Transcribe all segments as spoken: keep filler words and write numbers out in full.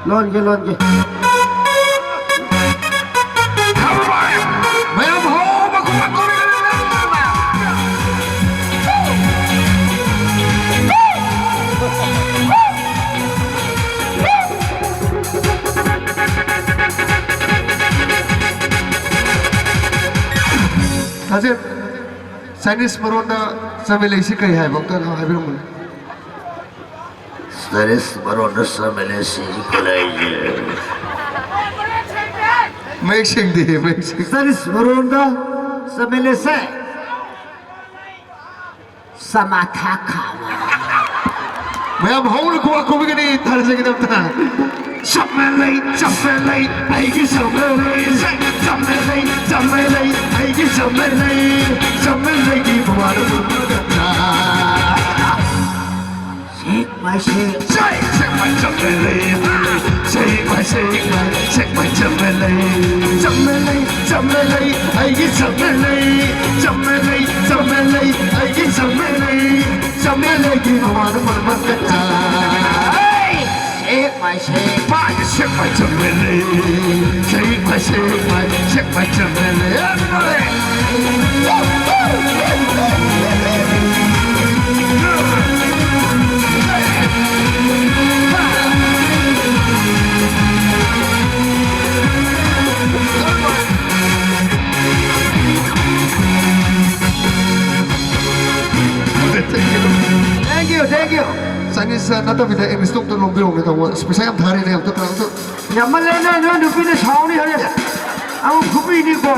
ꯂꯣꯟꯒꯦ, ꯂꯣꯟꯒꯦ꯫ ꯃꯌꯥꯝ ꯍꯧꯕ ꯈꯨꯕꯥꯛ ꯈꯨꯕꯤꯒꯗꯕꯅꯤ꯫ ꯊꯥꯖꯦꯟ, ꯆꯥꯏꯅꯤꯁ ꯃꯔꯣꯟꯗ ꯆꯃꯦꯂꯩꯁꯤ ꯀꯔꯤ ꯍꯥꯏꯕ? ꯑꯝꯇ ꯍꯥꯏꯕꯤꯔꯝꯃꯨꯅꯦ꯫ ꯆꯥꯏꯅꯤꯁ ꯃꯔꯣꯟꯗ ꯆꯃꯦꯂꯩꯁꯤ ꯀꯔꯤ ꯍꯥꯏꯒꯦ? ꯃꯌꯦꯛ ꯁꯦꯡꯗꯦ, ꯃꯌꯦꯛ ꯁꯦꯡꯗꯦ꯫ ꯆꯥꯏꯅꯤꯁ ꯃꯔꯣꯟꯗ ꯆꯃꯦꯂꯩꯁꯦ ꯆꯃꯥꯊꯥ ꯈꯥꯕ꯫ ꯃꯌꯥꯝ ꯍꯧꯅ ꯈꯨꯕꯥꯛ ꯈꯨꯕꯤꯒꯅꯤ, ꯊꯥꯖꯒꯤꯗꯃꯛꯇ꯫ ꯆꯃꯦꯂꯩ, ꯆꯃꯦꯂꯩ, ꯑꯩꯒꯤ ꯆꯃꯦꯂꯩ꯫ ꯆꯃꯦꯂꯩ, ꯆꯃꯦꯂꯩ, ꯑꯩꯒꯤ ꯆꯃꯦꯂꯩ꯫ ꯆꯃꯦꯂꯩꯒꯤ ꯃꯃꯥꯅ ꯄꯨꯔꯛꯄ Kanya. Shake my shake. Shake, shake my ꯆꯃꯦꯂꯩ꯫ Shake my, shake my, shake my ꯆꯃꯦꯂꯩ꯫ ꯆꯃꯦꯂꯩ, ꯆꯃꯦꯂꯩ, ꯑꯩꯒꯤ ꯆꯃꯦꯂꯩ꯫ ꯆꯃꯦꯂꯩ, ꯆꯃꯦꯂꯩ, ꯑꯩꯒꯤ ꯆꯃꯦꯂꯩ꯫ ꯆꯃꯦꯂꯩꯒꯤ ꯃꯃꯥꯅ ꯃꯔꯝ Kanya. Hey! Shake my, shake my, shake my ꯆꯃꯦꯂꯩ꯫ Shake my, shake my, shake my ꯆꯃꯦꯂꯩ꯫ Everybody! Thank you, thank you. Chinese ꯅꯠꯇꯕꯤꯗ ꯏꯪꯂꯤꯁꯇꯣ ꯑꯝꯇ ꯂꯣꯟꯕꯤꯔꯛꯎꯅꯦ, ꯇꯥꯃꯣ꯫ ꯑꯁ, ꯄꯩꯁꯥ ꯌꯥꯝ ꯊꯥꯔꯦꯅꯦ, ꯑꯝꯇ, ꯑꯝꯇ꯫ ꯌꯥꯝꯃꯜꯂꯦꯅꯦ, ꯅꯣꯏ ꯅꯨꯄꯤꯅ ꯁꯥꯎꯅꯤ ꯍꯣꯔꯦꯟ꯫ ꯑꯃꯨꯛ ꯐꯨꯕꯤꯅꯤꯀꯣ꯫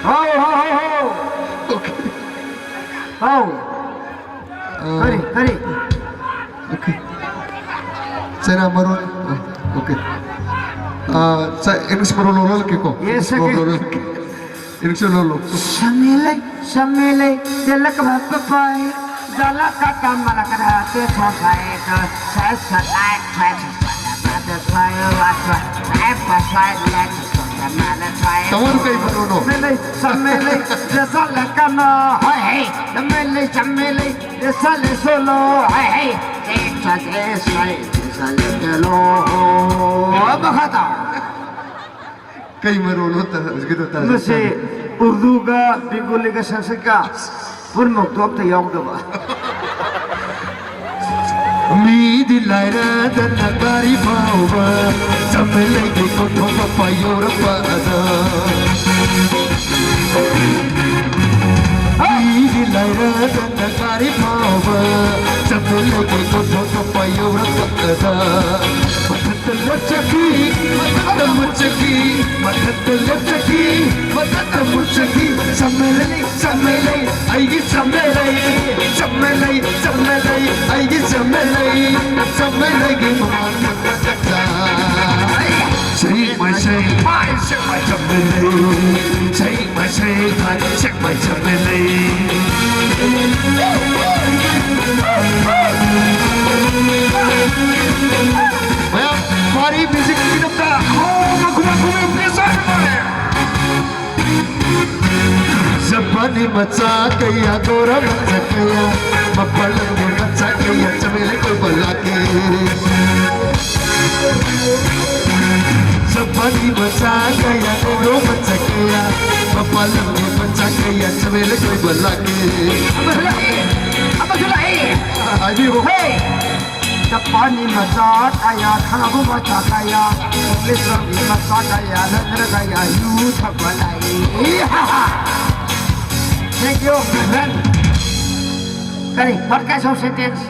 ꯍꯥꯎ, ꯍꯥꯎ, ꯍꯥꯎ, ꯍꯥꯎ꯫ Okay. ꯍꯥꯎ꯫ ꯑꯥ, ꯀꯔꯤ, ꯀꯔꯤ? Okay. ꯆꯩꯅꯥ ꯃꯔꯣꯟ, ꯑꯥ, okay. ꯑꯥ, ꯆꯥ-, ꯏꯪꯂꯤꯁ ꯃꯔꯣꯟ ꯂꯣꯜꯂꯛꯀꯦꯀꯣ. Yes, ꯏꯪꯂꯤꯁ ꯃꯔꯣꯟ okay. ꯂꯣꯜꯂꯛꯀꯦ꯫ ꯏꯪꯂꯤꯁ ꯂꯣꯜꯂꯣ꯫ ꯆꯃꯦꯂꯩ, ꯆꯃꯦꯂꯩ, ꯇꯦꯂꯛ ꯚꯞꯄ ꯄꯥꯏ, ꯖꯂꯛ ꯀꯇ ꯃꯂꯛ ꯀꯗ ꯇꯦ ꯊꯣ ꯁꯥꯏ ꯀ, ꯁꯥꯏ ꯁꯥꯏ ꯁꯥꯏ ꯁꯥꯏ ꯁꯥꯏ ꯁꯥꯏ ꯁꯥꯏ ꯁꯥꯏ ꯁꯥꯏ ꯁꯥꯏ ꯁꯥꯏ ꯁꯥꯏ ꯇꯥꯃꯣ, ꯑꯗꯨ ꯀꯩ ꯃꯔꯣꯟꯅꯣ? ꯆꯃꯦꯂꯩ, ꯆꯃꯦꯂꯩ, ꯖꯂꯛ ꯀꯅ, ꯍꯣꯏ ꯍꯦ, ꯆꯃꯦꯂꯩ, ꯆꯃꯦꯂꯩ, ꯖꯂꯛ ꯁꯣꯂꯣ, ꯍꯣꯏ ꯍꯦ, ꯖꯦ ꯁꯥ ꯖꯦ ꯁꯥꯏ, ꯆꯠꯂꯣ꯫ ꯃꯈꯥ ꯇꯥ꯫ ꯀꯩ ꯃꯔꯣꯟꯅꯣ ꯇ-, ꯍꯧꯖꯤꯛꯀꯤꯗꯣ ꯇ-, ꯃꯁꯤ ꯎꯔꯗꯨꯒ ꯕꯦꯡꯒꯣꯂꯤꯒ ꯁꯪꯁꯀ꯭ꯔꯤꯠꯀ ꯄꯨꯝꯅꯃꯛꯇꯣ ꯑꯝꯇ ꯌꯥꯎꯗꯕ꯫ ꯃꯤꯗꯤ ꯂꯥꯏꯔꯗꯅ ꯒꯥꯔꯤ ꯐꯥꯎꯕ ꯆꯝꯅ ꯂꯩꯒꯦ ꯀꯣꯟꯊꯣꯛꯄ ꯌꯧꯔꯛꯄꯗ꯫ ꯃꯤꯗꯤ ꯂꯥꯏꯔꯗꯅ ꯒꯥꯔꯤ ꯐꯥꯎꯕ ꯆꯝꯅ ꯂꯩꯒꯦ ꯀꯣꯟꯊꯣꯛꯄ ꯌꯧꯔꯛꯄꯗ꯫ ꯃꯊꯛꯇ ꯂꯦꯞꯆꯈꯤ, ꯃꯊꯛꯇ ꯃꯨꯠꯆꯈꯤ, ꯃꯊꯛꯇ ꯂꯦꯞꯆꯈꯤ, ꯃꯊꯛꯇ ꯃꯨꯠꯆꯈꯤ꯫ ꯆꯝꯅ ꯂꯩ, ꯆꯝꯅ ꯂꯩ, ꯑꯩꯒꯤ ꯆꯝꯅ ꯂꯩ, ꯆꯝꯅ ꯂꯩ, ꯆꯝꯅ ꯂꯩ, ꯑꯩꯒꯤ ꯆꯝꯅ ꯂꯩ, ꯆꯝꯅ ꯂꯩꯒꯤ ꯃꯃꯥꯡꯗ ꯃꯊꯛꯇ꯫ Shake my, shake my, shake my ꯆꯝꯅ ꯂꯩ, shake my, shake my, shake my ꯆꯝꯅ ꯂꯩ꯫ ꯃꯌꯥꯝ party musicꯀꯤꯗꯃꯛꯇ ꯑꯍꯣꯡꯕ ꯈꯨꯗꯝ ꯈꯨꯗꯝ please everybody꯫ ꯖꯄꯥꯟꯒꯤ ꯃꯆꯥ ꯀꯌꯥ, ꯒꯣꯔꯥ ꯃꯆꯥ ꯀꯌꯥ, ꯃꯄꯥꯟ ꯂꯝꯒꯤ ꯃꯆꯥ ꯀꯌꯥ ꯆꯃꯦꯂꯩ ꯀꯣꯏꯕ ꯂꯥꯛꯀꯦ꯫ ꯖꯄꯥꯟꯒꯤ ꯃꯆꯥ ꯀꯌꯥ, ꯒꯣꯔꯥ ꯃꯆꯥ ꯀꯌꯥ, ꯃꯄꯥꯟ ꯂꯝꯒꯤ ꯃꯆꯥ ꯀꯌꯥ ꯆꯃꯦꯂꯩ ꯀꯣꯏꯕ ꯂꯥꯛꯀꯦ꯫ ꯑꯃꯁꯨ ꯂꯥꯛꯑꯦ! ꯑꯃꯁꯨ ꯂꯥꯛꯑꯦ! ꯍꯥꯏꯕꯤꯌꯨ꯫ ꯍꯦ! ꯖꯄꯥꯟꯒꯤ ꯃꯆꯥ ꯀꯌꯥ, ꯈꯪꯉꯕ ꯃꯆꯥ ꯀꯌꯥ, ꯏꯪꯂꯤꯁ ꯂꯝꯒꯤ ꯃꯆꯥ ꯀꯌꯥ, ꯅꯠꯇ꯭ꯔꯒ ꯌꯥ ꯌꯨ ꯊꯛꯄ ꯂꯥꯛꯏ꯫ Thank you, my friend. ꯀꯔꯤ? What kind of sentence?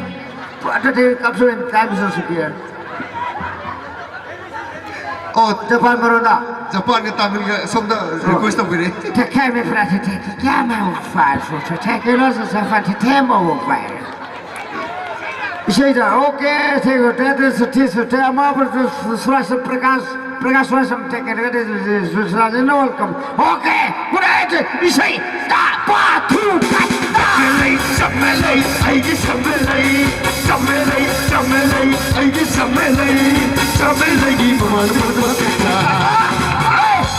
ꯑꯗꯨꯗꯤ ꯀꯞꯁꯨ ꯇꯥꯏꯝꯁꯨ ꯁꯨꯄꯤꯌꯔ꯫ ꯑꯣ, ꯖꯄꯥꯟ ꯃꯔꯣꯟꯗ? ꯖꯄꯥꯟꯒ ꯇꯥꯃꯤꯜꯒ ꯁꯣꯝꯗ request ꯇꯧꯕꯤꯔꯦ꯫ ꯀꯌꯥ ꯃꯦ ꯐ꯭ꯔꯥꯟꯁ ꯊꯦ, ꯀꯌꯥ ꯃꯦ ꯐ꯭ꯔꯥꯟꯁ ꯊꯦ, ꯀꯩꯅꯣ ꯖꯄꯥꯟ ꯊꯦ, ꯊꯦ ꯃꯣ ꯐ꯭ꯔꯥꯟꯁ꯫ ꯏꯁꯩꯗ, okay, ꯊꯦꯡ ꯌꯨ, ꯊꯦꯡ ꯌꯨ, ꯊꯦꯡ ꯌꯨ, ꯊꯦꯡ ꯌꯨ, ꯃꯥ ꯁꯨꯔꯥꯁ ꯄ꯭ꯔꯀꯥꯁ, ꯄ꯭ꯔꯀꯥꯁ ꯁꯨꯔꯥꯁ ꯊꯦꯡ ꯌꯨ, ꯁꯨꯔꯥꯁ ꯅꯣ ꯋꯦꯜꯀꯝ꯫ Okay, good night, ꯏꯁꯩ, ꯇꯥ, ꯄꯥ, ꯊꯨ, ꯇꯥ, ꯇꯥ꯫ ꯆꯝꯃꯦ ꯂꯩ, ꯆꯝꯃꯦ ꯂꯩ, ꯑꯩꯒꯤ ꯆꯝꯃꯦ ꯂꯩ, ꯆꯝꯃꯦ ꯂꯩ, ꯆꯝꯃꯦ ꯂꯩ, ꯑꯩꯒꯤ ꯆꯝꯃꯦ ꯂꯩ, ꯆꯝꯃꯦ ꯂꯩꯒꯤ ꯃꯃꯥꯡꯗ ꯃꯊꯛꯇ꯫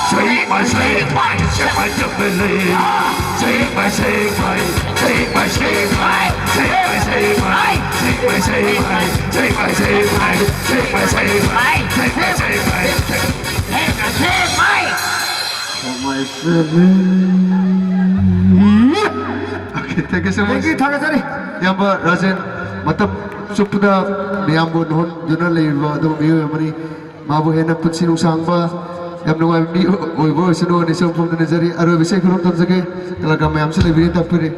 Shake my, shake my, shake my ꯆꯝꯃꯦ ꯂꯩ꯫ Shake my, shake my, shake my, shake my, shake my, shake my, shake my, shake my, shake my, shake my. Take my, take my, take my, take my, take my, take my, take my, take my. Okay, thank you so much. ꯊꯥꯒꯠꯆꯔꯤ꯫ ꯏꯌꯥꯝꯕ ꯔꯥꯖꯦꯟ, ꯃꯇꯝ ꯆꯨꯞꯄꯗ ꯃꯌꯥꯝꯕꯨ ꯅꯣꯟꯗꯨꯅ ꯂꯩꯔꯤꯕ ꯑꯗꯨꯒꯨꯝꯕ ꯃꯤꯑꯣꯏ ꯑꯃꯅꯤ꯫ ꯃꯥꯕꯨ ꯍꯦꯟꯅ ꯄꯨꯟꯁꯤ ꯅꯨꯡꯁꯥꯡꯕ, ꯌꯥꯝ ꯅꯨꯡꯉꯥꯏꯕ ꯃꯤ ꯑꯣꯏꯕ ꯑꯣꯏꯁꯅꯨ ꯍꯥꯏꯅ ꯏꯁꯣꯔ ꯃꯐꯝꯗ ꯅꯤꯖꯔꯤ꯫ ꯑꯔꯣꯏꯕ ꯏꯁꯩ ꯈꯨꯔꯨꯝ ꯇꯝꯖꯒꯦ꯫ ꯀꯂꯥꯀꯥꯔ ꯃꯌꯥꯝꯁꯨ ꯂꯩꯕꯤꯔꯤ, ꯇꯥꯛꯄꯤꯔꯤ꯫